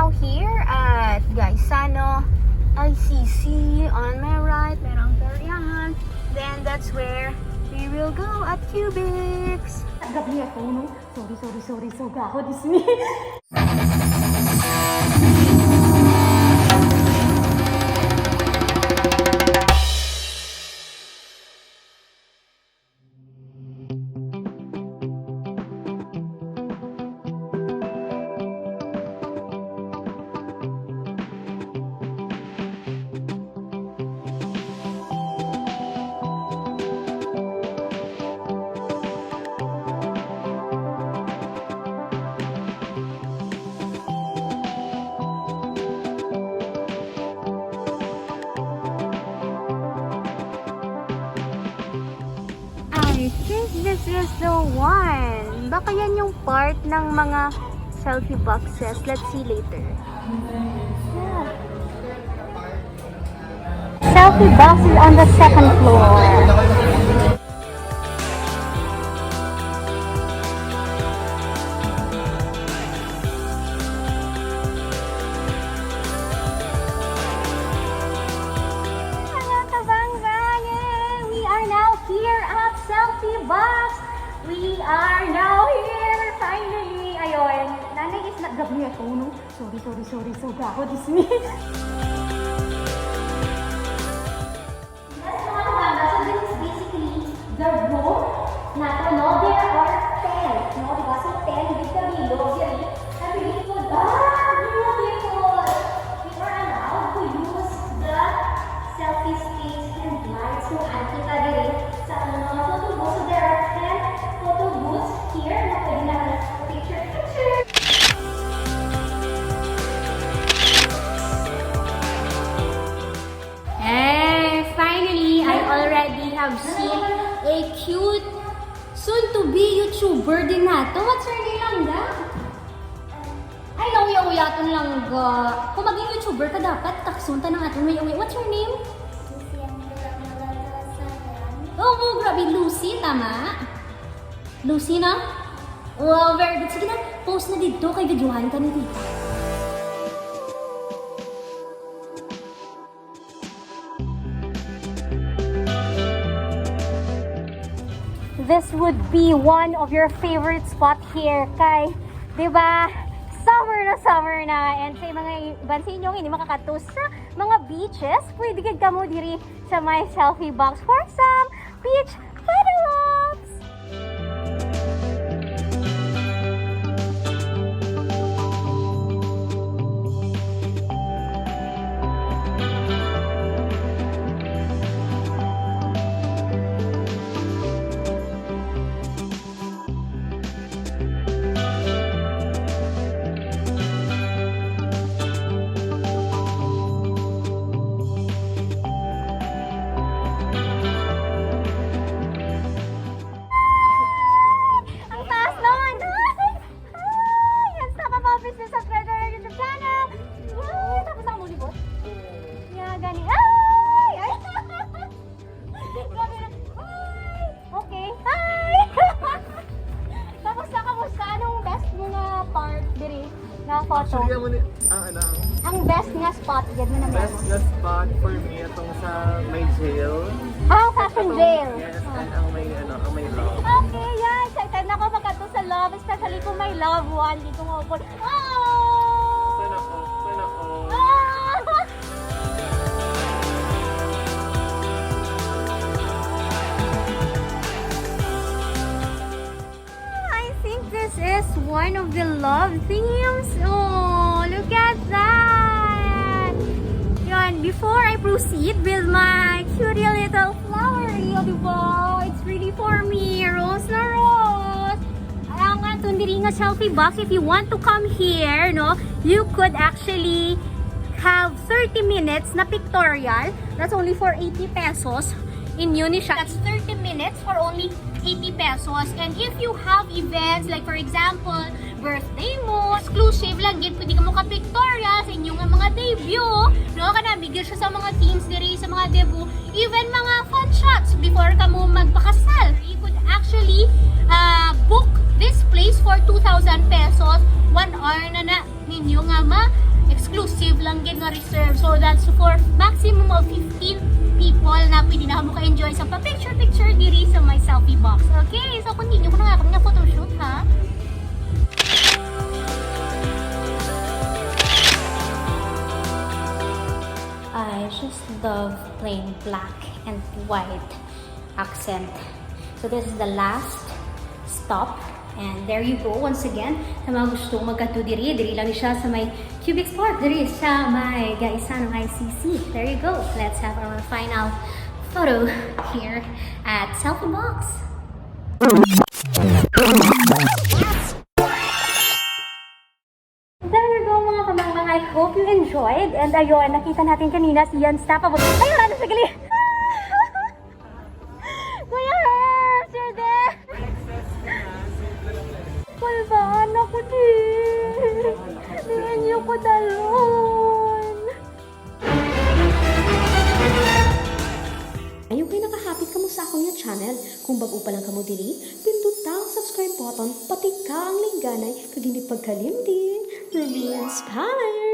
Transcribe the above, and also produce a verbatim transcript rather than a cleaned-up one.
Here at Gaisano, I C C. On my right, merong Toriahan. Then that's where we will go at Cubics. Gabi ako, no? Sorry, sorry, sorry. So, gaho, this me. I think this is the one. Baka yan yung part ng mga selfie boxes. Let's see later. Yeah. Selfie box is on the second floor. Mga kabangga, yay! We are now here at Selfie Box. We are now here, finally. Ayun, nanay is na, gabi ako, no? Sorry, sorry, sorry. So, gaho, this me. Yes, mga kabangga, so this is basically the room nato, no? There are ten, no? Diba? So, ten with the below, diri. And we could, ah, beautiful! We are allowed to use the selfie sticks and lights kung add kita diri sa atong mga photo booth. So, there are ten photo booths here na pwede natin picture, picture. Hey, finally, I already have seen a cute soon-to-be YouTuber din nato. What's her name, Langga? Ay, nauya-uya ton Langga. Kung maging YouTuber ka, dapat takson ta ng aton uya-uya. What's her name? Lucy Angela Malalasayan. Oo, grabe, Lucy, tama? Lucy, no? Wow, very good. Sige na, post na dito kay videohan ka ni Tita. This would be one of your favorite spot here kay, di ba, summer na summer na. And sa mga iban sa inyo, hindi makakadto sa mga beaches, pwede gid kamo diri sa my selfie box for some beach photo ops. Ang taas naman! Ay! Yes, nakapabis na subscriber ng YouTube channel! Yay! Tapos na ka mulibot? Yeah, gani. Ay! Ay! Grabe na. Ay! Okay. Hi! Kamusta, kamusta? Anong best mo nga part diri nga photo? Actually, amo ni, ang ano, ang Ang best nga spot, gid mo na best meron. Nga spot for me, itong sa may jail. Ah, fashion Itong, jail. Yes, and ang may, ano, ang may love. Okay, yeah. Excited na ako makadto sa love, especially kung may love one. Di ko maupod. Oh! Sana all. Sana all. Ah! I think this is one of the love themes. Oh, look at that! Yun, before I proceed with my cutie little flowery, oh, diba? It's really for me, rose na rose. Ang aton diri nga selfie box, if you want to come here, no, you could actually have thirty minutes na pictorial. That's only for eighty pesos. Inyo ni siya. That's thirty minutes for only eighty pesos. And if you have events, like for example, birthday mo, exclusive lang gid, pwede ka mo ka-pictorial sa inyo nga mga debut, no? Kana, bigyan siya sa mga teens diri, sa mga debut, even mga fun shots before ka mo magpakasal. You could actually, uh, book this place for two thousand pesos, one hour na na ninyo nga ma-, Exclusive lang gid nga reserve. So that's for maximum of fifteen people na pwede na mo ka-enjoy sa pa-picture-picture diri sa my selfie box. Okay, so continue ko na nga akong nga photoshoot, ha? I just love plain black and white accent. So this is the last stop. And there you go, once again, sa mga gusto magkadto diri, diri lang ni siya sa may Cubics Park, diri sa may Gaisano High C C. There you go. Let's have our final photo here at Selfie Box. There you go, mga kamangmang. I hope you enjoyed. And ayun, nakita natin kanina si Yan Stapable. Ayun, ano, saglit. Kuya Herb, you're there. Kulbaan ako, di. Di ninyo ko dalon. Ayaw kay nakahapit kamo sa akon nga channel. Kung bag-o pa lang kamo diri, pinduta ang subscribe button, patika ang lingganay, kag hindi pagkalimti, remain inspired!